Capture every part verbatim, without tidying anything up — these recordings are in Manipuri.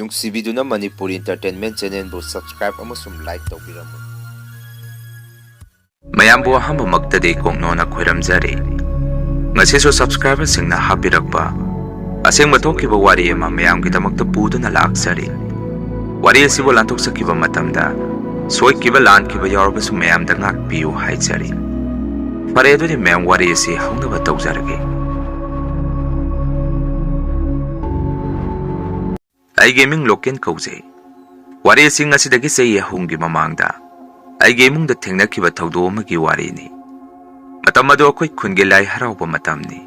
ꯅꯨꯡꯁꯤꯕꯤꯗꯨꯅ ꯃꯅꯤꯄꯨꯔꯤ Entertainment Channelꯕꯨ subscribe ꯑꯃꯁꯨꯡ like ꯇꯧꯕꯤꯔꯝꯃꯨ꯫ ꯃꯌꯥꯝꯕꯨ ꯑꯍꯥꯟꯕꯃꯛꯇꯗꯤ ꯀꯣꯛꯅꯣꯅ ꯈꯣꯏꯔꯝꯖꯔꯤ꯫ ꯉꯁꯤꯁꯨ subscriberꯁꯤꯡꯅ ꯍꯥꯞꯄꯤꯔꯛꯄ ꯑꯁꯦꯡꯕ ꯊꯣꯛꯈꯤꯕ ꯋꯥꯔꯤ ꯑꯃ ꯃꯌꯥꯝꯒꯤꯗꯃꯛꯇ ꯄꯨꯗꯨꯅ ꯂꯥꯛꯆꯔꯤ꯫ ꯋꯥꯔꯤ ꯑꯁꯤꯕꯨ ꯂꯥꯟꯊꯣꯛꯆꯈꯤꯕ ꯃꯇꯝꯗ ꯁꯣꯏꯈꯤꯕ ꯂꯥꯟꯈꯤꯕ ꯌꯥꯎꯔꯕꯁꯨ ꯃꯌꯥꯝꯗ ꯉꯥꯛꯄꯤꯌꯨ ꯍꯥꯏꯖꯔꯤ꯫ ꯐꯔꯦ, ꯑꯗꯨꯗꯤ ꯃꯌꯥꯝ ꯋꯥꯔꯤ ꯑꯁꯤ ꯍꯧꯅꯕ ꯇꯧꯖꯔꯒꯦ꯫ ꯑꯩꯒꯤ ꯃꯤꯡ ꯂꯣꯀꯦꯟ ꯀꯧꯖꯩ꯫ ꯋꯥꯔꯤ ꯑꯁꯤ ꯉꯁꯤꯗꯒꯤ ꯆꯍꯤ ꯑꯍꯨꯝꯒꯤ ꯃꯃꯥꯡꯗ ꯑꯩꯒꯤ ꯏꯃꯨꯡꯗ ꯊꯦꯡꯅꯈꯤꯕ ꯊꯧꯗꯣꯛ ꯑꯃꯒꯤ ꯋꯥꯔꯤꯅꯤ꯫ ꯃꯇꯝ ꯑꯗꯨ ꯑꯩꯈꯣꯏ ꯈꯨꯟꯒꯤ ꯂꯥꯏ ꯍꯔꯥꯎꯕ ꯃꯇꯝꯅꯤ꯫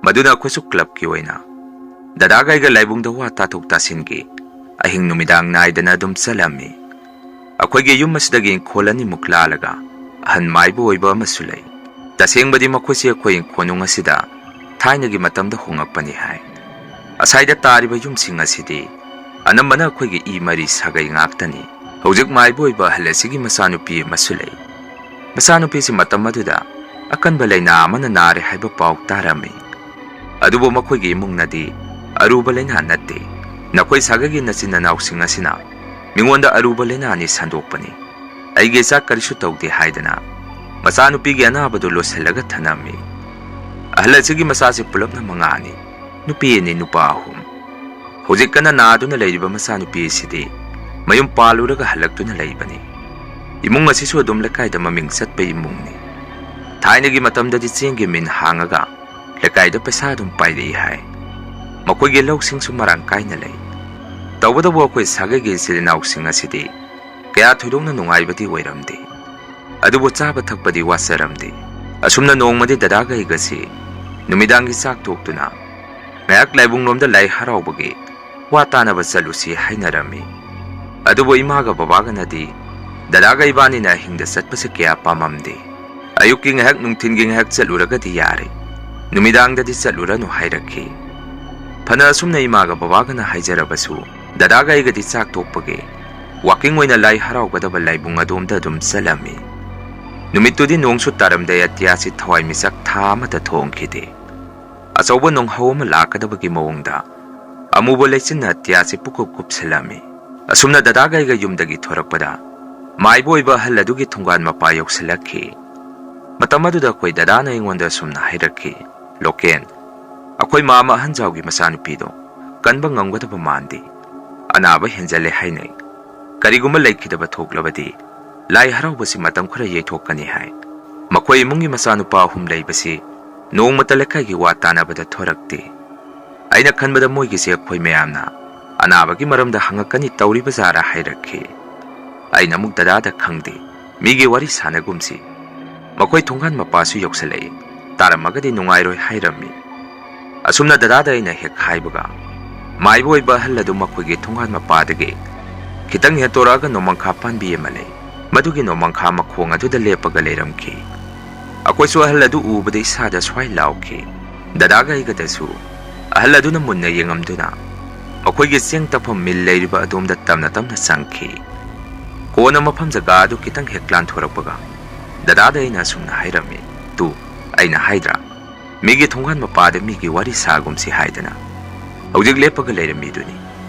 ꯃꯗꯨꯅ ꯑꯩꯈꯣꯏꯁꯨ clubꯀꯤ ꯑꯣꯏꯅ ꯗꯗꯥꯒ ꯑꯩꯒ ꯂꯥꯏꯕꯨꯡꯗ ꯋꯥ ꯇꯥꯊꯣꯛ ꯇꯥꯁꯤꯟꯒꯤ ꯑꯍꯤꯡ ꯅꯨꯃꯤꯗꯥꯡ ꯅꯥꯏꯗꯅ ꯑꯗꯨꯝ ꯆꯠꯂꯝꯃꯤ꯫ ꯑꯩꯈꯣꯏꯒꯤ ꯌꯨꯝ ꯑꯁꯤꯗꯒꯤ ꯏꯪꯈꯣꯜ ꯑꯅꯤꯃꯨꯛ ꯂꯥꯜꯂꯒ ꯑꯍꯟ ꯃꯥꯏꯕ ꯑꯣꯏꯕ ꯑꯃꯁꯨ ꯂꯩ꯫ ꯇꯁꯦꯡꯕꯗꯤ ꯃꯈꯣꯏꯁꯤ ꯑꯩꯈꯣꯏ ꯏꯪꯈꯣꯜꯅꯨꯡ ꯑꯁꯤꯗ ꯊꯥꯏꯅꯒꯤ ꯃꯇꯝꯗ ꯍꯣꯡꯉꯛꯄꯅꯤ ꯍꯥꯏ꯫ ꯑꯁꯥꯏꯗ ꯇꯥꯔꯤꯕ ꯌꯨꯝꯁꯤꯡ ꯑꯁꯤꯗꯤ ꯑꯅꯝꯕꯅ ꯑꯩꯈꯣꯏꯒꯤ ꯏ ꯃꯔꯤ ꯁꯥꯒꯩ ꯉꯥꯛꯇꯅꯤ꯫ ꯍꯧꯖꯤꯛ ꯃꯥꯏꯕ ꯑꯣꯏꯕ ꯑꯍꯜ ꯑꯁꯤꯒꯤ ꯃꯆꯥꯅꯨꯄꯤ ꯑꯃꯁꯨ ꯂꯩ꯫ ꯃꯆꯥꯅꯨꯄꯤꯁꯤ ꯃꯇꯝ ꯑꯗꯨꯗ ꯑꯀꯟꯕ ꯂꯥꯏꯅꯥ ꯑꯃꯅ ꯅꯥꯔꯦ ꯍꯥꯏꯕ ꯄꯥꯎ ꯇꯥꯔꯝꯃꯤ꯫ ꯑꯗꯨꯕꯨ ꯃꯈꯣꯏꯒꯤ ꯏꯃꯨꯡꯅꯗꯤ ꯑꯔꯨꯕ ꯂꯥꯏꯅꯥ ꯅꯠꯇꯦ, ꯅꯈꯣꯏ ꯁꯥꯒꯩꯒꯤ ꯅꯆꯤꯟ ꯅꯅꯥꯎꯁꯤꯡ ꯑꯁꯤꯅ ꯃꯤꯉꯣꯟꯗ ꯑꯔꯨꯕ ꯂꯥꯏꯅꯥꯅꯤ ꯁꯟꯗꯣꯛꯄꯅꯤ, ꯑꯩꯒꯤ ꯏꯆꯥ ꯀꯔꯤꯁꯨ ꯇꯧꯗꯦ ꯍꯥꯏꯗꯅ ꯃꯆꯥꯅꯨꯄꯤꯒꯤ ꯑꯅꯥꯕꯗꯨ ꯂꯣꯠꯁꯤꯜꯂꯒ ꯊꯅꯝꯃꯤ꯫ ꯑꯍꯜ ꯑꯁꯤꯒꯤ ꯃꯆꯥꯁꯤ ꯄꯨꯂꯞꯅ ꯃꯉꯥꯅꯤ, ꯅꯨꯄꯤ ꯑꯅꯤ ꯅꯨꯄꯥ ꯑꯍꯨꯝ꯫ ꯍꯧꯖꯤꯛ ꯀꯟꯅ ꯅꯥꯗꯨꯅ ꯂꯩꯔꯤꯕ ꯃꯆꯥꯅꯨꯄꯤ ꯑꯁꯤꯗꯤ ꯃꯌꯨꯝ ꯄꯥꯜꯂꯨꯔꯒ ꯍꯜꯂꯛꯇꯨꯅ ꯂꯩꯕꯅꯤ꯫ ꯏꯃꯨꯡ ꯑꯁꯤꯁꯨ ꯑꯗꯨꯝ ꯂꯩꯀꯥꯏꯗ ꯃꯃꯤꯡ ꯆꯠꯄ ꯏꯃꯨꯡꯅꯤ꯫ ꯊꯥꯏꯅꯒꯤ ꯃꯇꯝꯗꯗꯤ ꯆꯦꯡꯒꯤ ꯃꯤꯟ ꯍꯥꯡꯉꯒ ꯂꯩꯀꯥꯏꯗ ꯄꯩꯁꯥ ꯑꯗꯨꯝ ꯄꯥꯏꯔꯛꯏ ꯍꯥꯏ꯫ ꯃꯈꯣꯏꯒꯤ ꯂꯧꯁꯤꯡꯁꯨ ꯃꯔꯥꯡ ꯀꯥꯏꯅ ꯂꯩ꯫ ꯇꯧꯕꯇꯕꯨ ꯑꯩꯈꯣꯏ ꯁꯥꯒꯩꯒꯤ ꯏꯆꯤꯜ ꯏꯅꯥꯎꯁꯤꯡ ꯑꯁꯤꯗꯤ ꯀꯌꯥ ꯊꯣꯏꯗꯣꯛꯅ ꯅꯨꯡꯉꯥꯏꯕꯗꯤ ꯑꯣꯏꯔꯝꯗꯦ꯫ ꯑꯗꯨꯕꯨ ꯆꯥꯕ ꯊꯛꯄꯗꯤ ꯋꯥꯠꯆꯔꯝꯗꯦ꯫ ꯑꯁꯨꯝꯅ ꯅꯣꯡꯃꯗꯤ ꯗꯗꯥꯒ ꯑꯩꯒꯁꯤ ꯅꯨꯃꯤꯗꯥꯡꯒꯤ ꯆꯥꯛ ꯇꯣꯛꯇꯨꯅ ꯉꯥꯏꯍꯥꯛ ꯂꯥꯏꯕꯨꯡꯂꯣꯝꯗ ꯂꯥꯏ ꯍꯔꯥꯎꯕꯒꯤ ꯋꯥ ꯇꯥꯅꯕ ꯆꯠꯂꯨꯁꯤ ꯍꯥꯏꯅꯔꯝꯃꯤ꯫ ꯑꯗꯨꯕꯨ ꯏꯃꯥꯒ ꯕꯕꯥꯒꯅꯗꯤ ꯗꯗꯥꯒ ꯏꯕꯥꯅꯤꯅ ꯑꯍꯤꯡꯗ ꯆꯠꯄꯁꯦ ꯀꯌꯥ ꯄꯥꯝꯃꯝꯗꯦ꯫ ꯑꯌꯨꯛꯀꯤ ꯉꯥꯏꯍꯥꯛ, ꯅꯨꯡꯊꯤꯟꯒꯤ ꯉꯥꯏꯍꯥꯛ ꯆꯠꯂꯨꯔꯒꯗꯤ ꯌꯥꯔꯦ, ꯅꯨꯃꯤꯗꯥꯡꯗꯗꯤ ꯆꯠꯂꯨꯔꯅꯨ ꯍꯥꯏꯔꯛꯈꯤ꯫ ꯐꯅ ꯑꯁꯨꯝꯅ ꯏꯃꯥꯒ ꯕꯕꯥꯒꯅ ꯍꯥꯏꯖꯔꯕꯁꯨ, ꯗꯗꯥꯒ ꯑꯩꯒꯗꯤ ꯆꯥꯛ ꯇꯣꯛꯄꯒꯤ walking ꯑꯣꯏꯅ ꯂꯥꯏ ꯍꯔꯥꯎꯒꯗꯕ ꯂꯥꯏꯕꯨꯡ ꯑꯗꯣꯝꯗ ꯑꯗꯨꯝ ꯆꯠꯂꯝꯃꯤ꯫ ꯅꯨꯃꯤꯠꯇꯨꯗꯤ ꯅꯣꯡꯁꯨ ꯇꯥꯔꯝꯗꯦ, ꯑꯇꯤꯌꯥꯁꯤ ꯊꯋꯥꯏꯃꯤꯆꯥꯛ ꯊꯥ ꯑꯃꯠꯇ ꯊꯣꯡꯈꯤꯗꯦ꯫ ꯑꯆꯧꯕ ꯅꯣꯡꯍꯧ ꯑꯃ ꯂꯥꯛꯀꯗꯕꯒꯤ ꯃꯑꯣꯡꯗ ꯑꯃꯨꯕ ꯂꯩꯆꯤꯟꯅ ꯑꯇꯤꯌꯥꯁꯤ ꯄꯨꯀꯨꯞ ꯀꯨꯞꯁꯤꯜꯂꯝꯃꯤ꯫ ꯑꯁꯨꯝꯅ ꯗꯗꯥꯒ ꯑꯩꯒ ꯌꯨꯝꯗꯒꯤ ꯊꯣꯔꯛꯄꯗ, ꯃꯥꯏꯕ ꯑꯣꯏꯕ ꯑꯍꯜ ꯑꯗꯨꯒꯤ ꯊꯣꯡꯒꯥꯟ ꯃꯄꯥ ꯌꯧꯁꯤꯜꯂꯛꯈꯤ꯫ ꯃꯇꯝ ꯑꯗꯨꯗ ꯑꯩꯈꯣꯏ ꯗꯗꯥꯅ ꯑꯩꯉꯣꯟꯗ ꯑꯁꯨꯝꯅ ꯍꯥꯏꯔꯛꯈꯤ, "ꯂꯣꯀꯦꯟ, ꯑꯩꯈꯣꯏ ꯃꯥꯝꯃ ꯑꯍꯟꯖꯥꯎꯒꯤ ꯃꯆꯥꯅꯨꯄꯤꯗꯣ ꯀꯟꯕ ꯉꯝꯒꯗꯕ ꯃꯥꯟꯗꯦ꯫ ꯑꯅꯥꯕ ꯍꯦꯟꯖꯜꯂꯦ ꯍꯥꯏꯅꯩ꯫ ꯀꯔꯤꯒꯨꯝꯕ ꯂꯩꯈꯤꯗꯕ ꯊꯣꯛꯂꯕꯗꯤ ꯂꯥꯏ ꯍꯔꯥꯎꯕꯁꯤ ꯃꯇꯝ ꯈꯔ ꯌꯩꯊꯣꯛꯀꯅꯤ ꯍꯥꯏ꯫ ꯃꯈꯣꯏ ꯏꯃꯨꯡꯒꯤ ꯃꯆꯥꯅꯨꯄꯥ ꯑꯍꯨꯝ ꯂꯩꯕꯁꯤ ꯅꯣꯡꯃꯇ ꯂꯩꯀꯥꯏꯒꯤ ꯋꯥ ꯇꯥꯅꯕꯗ ꯊꯣꯔꯛꯇꯦ꯫ ꯑꯩꯅ ꯈꯟꯕꯗ ꯃꯣꯏꯒꯤꯁꯦ ꯑꯩꯈꯣꯏ ꯃꯌꯥꯝꯅ ꯑꯅꯥꯕꯒꯤ ꯃꯔꯝꯗ ꯍꯪꯉꯛꯀꯅꯤ ꯇꯧꯔꯤꯕ ꯖꯥꯔꯥ" ꯍꯥꯏꯔꯛꯈꯤ꯫ ꯑꯩꯅ ꯑꯃꯨꯛ ꯗꯗꯥꯗ, "ꯈꯪꯗꯦ, ꯃꯤꯒꯤ ꯋꯥꯔꯤ ꯁꯥꯟꯅꯒꯨꯝꯁꯤ꯫ ꯃꯈꯣꯏ ꯊꯣꯡꯒꯥꯟ ꯃꯄꯥꯁꯨ ꯌꯧꯁꯤꯜꯂꯛꯏ, ꯇꯥꯔꯝꯃꯒꯗꯤ ꯅꯨꯡꯉꯥꯏꯔꯣꯏ" ꯍꯥꯏꯔꯝꯃꯤ꯫ ꯑꯁꯨꯝꯅ ꯗꯗꯥꯗ ꯑꯩꯅ ꯍꯦꯛ ꯍꯥꯏꯕꯒ, ꯃꯥꯏꯕ ꯑꯣꯏꯕ ꯑꯍꯜ ꯑꯗꯨ ꯃꯈꯣꯏꯒꯤ ꯊꯣꯡꯒꯥꯟ ꯃꯄꯥꯗꯒꯤ ꯈꯤꯇꯪ ꯍꯦꯟꯇꯣꯔꯛꯑꯒ ꯅꯣꯡꯃꯪꯈꯥ ꯄꯥꯝꯕꯤ ꯑꯃ ꯂꯩ, ꯃꯗꯨꯒꯤ ꯅꯣꯡꯃꯪꯈꯥ ꯃꯈꯣꯡ ꯑꯗꯨꯗ ꯂꯦꯞꯄꯒ ꯂꯩꯔꯝꯈꯤ꯫ ꯑꯩꯈꯣꯏꯁꯨ ꯑꯍꯜ ꯑꯗꯨ ꯎꯕꯗ ꯏꯁꯥꯗ ꯁ꯭ꯋꯥꯏ ꯂꯥꯎꯈꯤ꯫ ꯗꯗꯥꯒ ꯑꯩꯒꯗꯁꯨ ꯑꯍꯜ ꯑꯗꯨꯅ ꯃꯨꯟꯅ ꯌꯦꯡꯉꯝꯗꯨꯅ ꯃꯈꯣꯏꯒꯤ ꯆꯦꯡ ꯇꯛꯐꯝ ꯃꯤꯜ ꯂꯩꯔꯤꯕ ꯑꯗꯣꯝꯗ ꯇꯞꯅ ꯇꯞꯅ ꯆꯪꯈꯤ꯫ ꯀꯣꯟꯅ ꯃꯐꯝ ꯖꯒꯥ ꯑꯗꯨ ꯈꯤꯇꯪ ꯍꯦꯛ ꯂꯥꯟꯊꯣꯔꯛꯄꯒ ꯗꯗꯥꯗ ꯑꯩꯅ ꯑꯁꯨꯝꯅ ꯍꯥꯏꯔꯝꯃꯤ, "ꯇꯨ," ꯑꯩꯅ ꯍꯥꯏꯗ꯭ꯔꯥ, "ꯃꯤꯒꯤ ꯊꯣꯡꯒꯥꯟ ꯃꯄꯥꯗ ꯃꯤꯒꯤ ꯋꯥꯔꯤ ꯁꯥꯒꯨꯝꯁꯤ" ꯍꯥꯏꯗꯅ꯫ ꯍꯧꯖꯤꯛ ꯂꯦꯞꯄꯒ ꯂꯩꯔꯝꯃꯤꯗꯨꯅꯤ꯫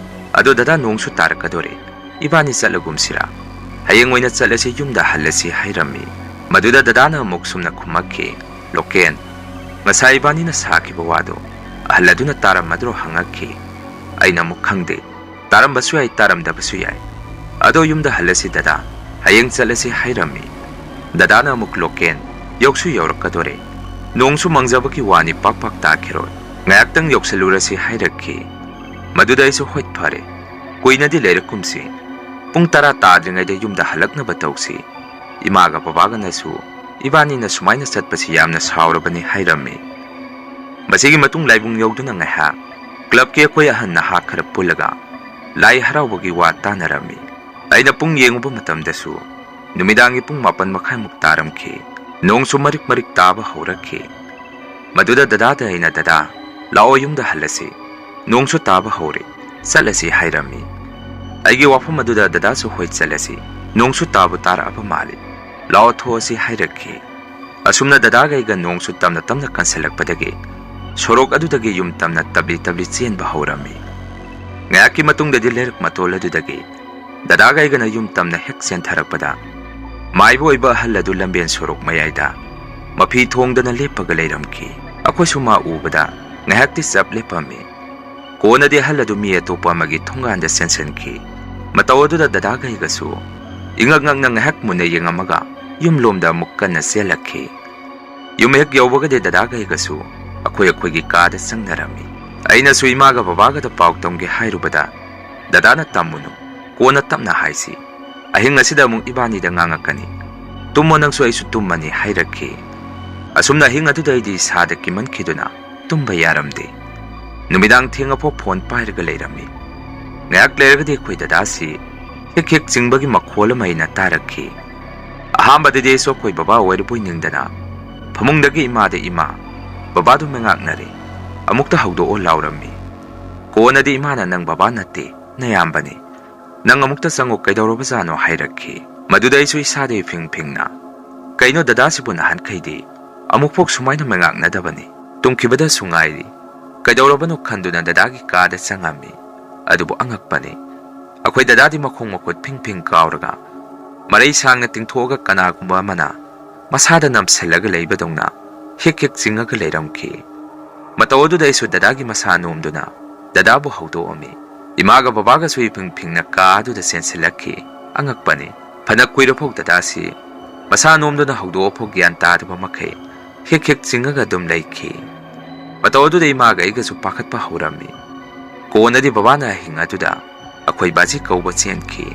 "ꯑꯗꯣ ꯗꯗꯥ, ꯅꯣꯡꯁꯨ ꯇꯥꯔꯛꯀꯗꯣꯔꯦ, ꯏꯕꯥꯅꯤ ꯆꯠꯂꯒꯨꯝꯁꯤꯔꯥ? ꯍꯌꯦꯡ ꯑꯣꯏꯅ ꯆꯠꯂꯁꯤ, ꯌꯨꯝꯗ ꯍꯜꯂꯁꯤ" ꯍꯥꯏꯔꯝꯃꯤ꯫ ꯃꯗꯨꯗ ꯗꯗꯥꯅ ꯑꯃꯨꯛ ꯁꯨꯝꯅ ꯈꯨꯝꯃꯛꯈꯤ, "ꯂꯣꯀꯦꯟ, ꯉꯁꯥꯏ ꯏꯕꯥꯅꯤꯅ ꯁꯥꯈꯤꯕ ꯋꯥꯗꯣ ꯑꯍꯜ ꯑꯗꯨꯅ ꯇꯥꯔꯝꯃꯗ꯭ꯔꯣ?" ꯍꯪꯉꯛꯈꯤ꯫ ꯑꯩꯅ ꯑꯃꯨꯛ, "ꯈꯪꯗꯦ, ꯇꯥꯔꯝꯕꯁꯨ ꯌꯥꯏ, ꯇꯥꯔꯝꯗꯕꯁꯨ ꯌꯥꯏ꯫ ꯑꯗꯣ ꯌꯨꯝꯗ ꯍꯜꯂꯁꯤ ꯗꯗꯥ, ꯍꯌꯦꯡ ꯆꯠꯂꯁꯤ" ꯍꯥꯏꯔꯝꯃꯤ꯫ ꯗꯗꯥꯅ ꯑꯃꯨꯛ, "ꯂꯣꯀꯦꯟ, ꯌꯧꯁꯨ ꯌꯧꯔꯛꯀꯗꯣꯔꯦ, ꯅꯣꯡꯁꯨ ꯃꯪꯖꯕꯒꯤ ꯋꯥꯅꯤ, ꯄꯥꯛ ꯄꯥꯛ ꯇꯥꯈꯤꯔꯣꯏ, ꯉꯥꯏꯍꯥꯛꯇꯪ ꯌꯧꯁꯜꯂꯨꯔꯁꯤ" ꯍꯥꯏꯔꯛꯈꯤ꯫ ꯃꯗꯨꯗ ꯑꯩꯁꯨ, "ꯍꯣꯏ, ꯐꯔꯦ, ꯀꯨꯏꯅꯗꯤ ꯂꯩꯔꯛꯀꯨꯝꯁꯤ, ꯄꯨꯡ ꯇꯔꯥ ꯇꯥꯗ꯭ꯔꯤꯉꯩꯗ ꯌꯨꯝꯗ ꯍꯜꯂꯛꯅꯕ ꯇꯧꯁꯤ꯫ ꯏꯃꯥꯒ ꯕꯕꯥꯒꯅꯁꯨ ꯏꯕꯥꯅꯤꯅ ꯁꯨꯃꯥꯏꯅ ꯆꯠꯄꯁꯤ ꯌꯥꯝꯅ ꯁꯥꯎꯔꯕꯅꯤ" ꯍꯥꯏꯔꯝꯃꯤ꯫ ꯃꯁꯤꯒꯤ ꯃꯇꯨꯡ ꯂꯥꯏꯕꯨꯡ ꯌꯧꯗꯨꯅ ꯉꯥꯏꯍꯥꯛ ꯀ꯭ꯂꯕꯀꯤ ꯑꯩꯈꯣꯏ ꯑꯍꯟ ꯅꯍꯥ ꯈꯔ ꯄꯨꯜꯂꯒ ꯂꯥꯏ ꯍꯔꯥꯎꯕꯒꯤ ꯋꯥ ꯇꯥꯅꯔꯝꯃꯤ꯫ ꯑꯩꯅ ꯄꯨꯡ ꯌꯦꯡꯉꯨꯕ ꯃꯇꯝꯗꯁꯨ ꯅꯨꯃꯤꯗꯥꯡꯒꯤ ꯄꯨꯡ ꯃꯥꯄꯟ ꯃꯈꯥꯏꯃꯨꯛ ꯇꯥꯔꯝꯈꯤ꯫ ꯅꯣꯡꯁꯨ ꯃꯔꯤꯛ ꯃꯔꯤꯛ ꯇꯥꯕ ꯍꯧꯔꯛꯈꯤ꯫ ꯃꯗꯨꯗ ꯗꯗꯥꯗ ꯑꯩꯅ, "ꯗꯗꯥ, ꯂꯥꯛꯑꯣ, ꯌꯨꯝꯗ ꯍꯜꯂꯁꯤ, ꯅꯣꯡꯁꯨ ꯇꯥꯕ ꯍꯧꯔꯦ, ꯆꯠꯂꯁꯤ" ꯍꯥꯏꯔꯝꯃꯤ꯫ ꯑꯩꯒꯤ ꯋꯥꯐꯝ ꯑꯗꯨꯗ ꯗꯗꯥꯁꯨ, "ꯍꯣꯏ, ꯆꯠꯂꯁꯤ, ꯅꯣꯡꯁꯨ ꯇꯥꯕꯨ ꯇꯥꯔꯛꯑꯕ ꯃꯥꯜꯂꯤ, ꯂꯥꯛꯑꯣ, ꯊꯣꯛꯑꯁꯤ" ꯍꯥꯏꯔꯛꯈꯤ꯫ ꯑꯁꯨꯝꯅ ꯗꯗꯥꯒ ꯑꯩꯒ ꯅꯣꯡꯁꯨ ꯇꯝꯅ ꯇꯝꯅ ꯀꯟꯁꯤꯜꯂꯛꯄꯗꯒꯤ ꯁꯣꯔꯣꯛ ꯑꯗꯨꯗꯒꯤ ꯌꯨꯝ ꯇꯝꯅ ꯇꯞꯂꯤ ꯇꯞꯂꯤ ꯆꯦꯟꯕ ꯍꯧꯔꯝꯃꯤ꯫ ꯉꯥꯏꯍꯥꯛꯀꯤ ꯃꯇꯨꯡꯗꯗꯤ ꯂꯩꯔꯛ ꯃꯇꯣꯜ ꯑꯗꯨꯗꯒꯤ ꯗꯗꯥꯒ ꯑꯩꯒꯅ ꯌꯨꯝ ꯇꯝꯅ ꯍꯦꯛ ꯆꯦꯟꯊꯔꯛꯄꯗ, ꯃꯥꯏꯕ ꯑꯣꯏꯕ ꯑꯍꯜ ꯑꯗꯨ ꯂꯝꯕꯦꯟ ꯁꯣꯔꯣꯛ ꯃꯌꯥꯏꯗ ꯃꯐꯤ ꯊꯣꯡꯗꯅ ꯂꯦꯞꯄꯒ ꯂꯩꯔꯝꯈꯤ꯫ ꯑꯩꯈꯣꯏꯁꯨ ꯃꯥ ꯎꯕꯗ ꯉꯥꯏꯍꯥꯛꯇꯤ ꯆꯞ ꯂꯦꯞꯄꯝꯃꯤ꯫ ꯀꯣꯟꯅꯗꯤ ꯑꯍꯜ ꯑꯗꯨ ꯃꯤ ꯑꯇꯣꯞꯄ ꯑꯃꯒꯤ ꯊꯣꯡꯒꯥꯟꯗ ꯆꯦꯟꯁꯤꯟꯈꯤ꯫ ꯃꯇꯧ ꯑꯗꯨꯗ ꯗꯗꯥꯒ ꯑꯩꯒꯁꯨ ꯏꯉꯛ ꯉꯛꯅ ꯉꯥꯏꯍꯥꯛ ꯃꯨꯟꯅ ꯌꯦꯡꯉꯝꯃꯒ ꯌꯨꯝꯂꯣꯝꯗ ꯑꯃꯨꯛ ꯀꯟꯅ ꯆꯦꯜꯂꯛꯈꯤ꯫ ꯌꯨꯝ ꯍꯦꯛ ꯌꯧꯕꯒꯗꯤ ꯗꯗꯥꯒ ꯑꯩꯒꯁꯨ ꯑꯩꯈꯣꯏ ꯑꯩꯈꯣꯏꯒꯤ ꯀꯥꯗ ꯆꯪꯅꯔꯝꯃꯤ꯫ ꯑꯩꯅꯁꯨ ꯏꯃꯥꯒ ꯕꯕꯥꯒꯗ ꯄꯥꯎ ꯇꯝꯒꯦ ꯍꯥꯏꯔꯨꯕꯗ, "ꯗꯗꯥꯅ ꯇꯝꯃꯨꯅꯨ, ꯀꯣꯟꯅ ꯇꯞꯅ ꯍꯥꯏꯁꯤ꯫ ꯑꯍꯤꯡ ꯑꯁꯤꯗ ꯑꯃꯨꯛ ꯏꯕꯥꯅꯤꯗ ꯉꯥꯡꯉꯛꯀꯅꯤ꯫ ꯇꯨꯝꯃꯣ ꯅꯪꯁꯨ, ꯑꯩꯁꯨ ꯇꯨꯝꯃꯅꯤ," ꯍꯥꯏꯔꯛꯈꯤ꯫ ꯑꯁꯨꯝꯅ ꯑꯍꯤꯡ ꯑꯗꯨꯗ ꯑꯩꯗꯤ ꯏꯁꯥꯗ ꯀꯤꯃꯟꯈꯤꯗꯨꯅ ꯇꯨꯝꯕ ꯌꯥꯔꯝꯗꯦ꯫ ꯅꯨꯃꯤꯗꯥꯡ ꯊꯦꯡꯉꯐꯥꯎ ꯐꯣꯟ ꯄꯥꯏꯔꯒ ꯂꯩꯔꯝꯃꯤ꯫ ꯉꯥꯏꯍꯥꯛ ꯂꯩꯔꯒꯗꯤ ꯑꯩꯈꯣꯏ ꯗꯗꯥꯁꯤ ꯍꯤꯛ ꯍꯤꯛ ꯆꯤꯡꯕꯒꯤ ꯃꯈꯣꯜ ꯑꯃ ꯑꯩꯅ ꯇꯥꯔꯛꯈꯤ꯫ ꯑꯍꯥꯟꯕꯗꯗꯤ ꯑꯩꯁꯨ ꯑꯩꯈꯣꯏ ꯕꯕꯥ ꯑꯣꯏꯔꯕꯣꯏ ꯅꯤꯡꯗꯅ ꯐꯃꯨꯡꯗꯒꯤ ꯏꯃꯥꯗ, "ꯏꯃꯥ, ꯕꯕꯥꯗꯨ ꯃꯉꯥꯛꯅꯔꯦ, ꯑꯃꯨꯛꯇ ꯍꯧꯗꯣꯛꯑꯣ," ꯂꯥꯎꯔꯝꯃꯤ꯫ ꯀꯣꯟꯅꯗꯤ ꯏꯃꯥꯅ, "ꯅꯪ ꯕꯕꯥ ꯅꯠꯇꯦ, ꯅꯌꯥꯝꯕꯅꯤ꯫ ꯅꯪ ꯑꯃꯨꯛꯇ ꯆꯪꯉꯨ, ꯀꯩꯗꯧꯔꯕꯖꯥꯠꯅꯣ?" ꯍꯥꯏꯔꯛꯈꯤ꯫ ꯃꯗꯨꯗ ꯑꯩꯁꯨ ꯏꯁꯥꯗ ꯏꯐꯤꯡ ꯐꯤꯡꯅ, "ꯀꯩꯅꯣ, ꯗꯗꯥꯁꯤꯕꯨ ꯅꯍꯥꯟꯈꯩꯗꯤ ꯑꯃꯨꯛꯐꯥꯎ ꯁꯨꯃꯥꯏꯅ ꯃꯉꯥꯛꯅꯗꯕꯅꯤ꯫ ꯇꯨꯝꯈꯤꯕꯗꯁꯨ ꯉꯥꯏꯔꯤ꯫ ꯀꯩꯗꯧꯔꯕꯅꯣ?" ꯈꯟꯗꯨꯅ ꯗꯗꯥꯒꯤ ꯀꯥꯗ ꯆꯪꯉꯝꯃꯤ꯫ ꯑꯗꯨꯕꯨ ꯑꯉꯛꯄꯅꯤ, ꯑꯩꯈꯣꯏ ꯗꯗꯥꯗꯤ ꯃꯈꯣꯡ ꯃꯈꯨꯠ ꯐꯤꯡ ꯐꯤꯡ ꯀꯥꯎꯔꯒ ꯃꯔꯩ ꯁꯥꯡꯅ ꯇꯤꯡꯊꯣꯛꯑꯒ ꯀꯅꯥꯒꯨꯝꯕ ꯑꯃꯅ ꯃꯁꯥꯗ ꯅꯝꯁꯤꯜꯂꯒ ꯂꯩꯕꯗꯧꯅ ꯍꯤꯛ ꯍꯤꯛ ꯆꯤꯡꯉꯒ ꯂꯩꯔꯝꯈꯤ꯫ ꯃꯇꯧ ꯑꯗꯨꯗ ꯑꯩꯁꯨ ꯗꯗꯥꯒꯤ ꯃꯁꯥ ꯅꯣꯝꯗꯨꯅ ꯗꯗꯥꯕꯨ ꯍꯧꯗꯣꯛꯑꯝꯃꯤ꯫ ꯏꯃꯥꯒ ꯕꯕꯥꯒꯁꯨ ꯏꯐꯤꯡ ꯐꯤꯡꯅ ꯀꯥ ꯑꯗꯨꯗ ꯆꯦꯟꯁꯤꯜꯂꯛꯈꯤ꯫ ꯑꯉꯛꯄꯅꯤ, ꯐꯅ ꯀꯨꯏꯔꯐꯥꯎ ꯗꯗꯥꯁꯤ ꯃꯁꯥ ꯅꯣꯝꯗꯨꯅ ꯍꯧꯗꯣꯛꯑꯐꯥꯎ ꯒ꯭ꯌꯥꯟ ꯇꯥꯗꯕ ꯃꯈꯩ ꯍꯤꯛ ꯍꯤꯛ ꯆꯤꯡꯉꯒ ꯑꯗꯨꯝ ꯂꯩꯈꯤ꯫ ꯃꯇꯧ ꯑꯗꯨꯗ ꯏꯃꯥꯒ ꯑꯩꯒꯁꯨ ꯄꯥꯈꯠꯄ ꯍꯧꯔꯝꯃꯤ꯫ ꯀꯣꯟꯅꯗꯤ ꯕꯕꯥꯅ ꯑꯍꯤꯡ ꯑꯗꯨꯗ ꯑꯩꯈꯣꯏ ꯕꯥꯖꯤ ꯀꯧꯕ ꯆꯦꯟꯈꯤ꯫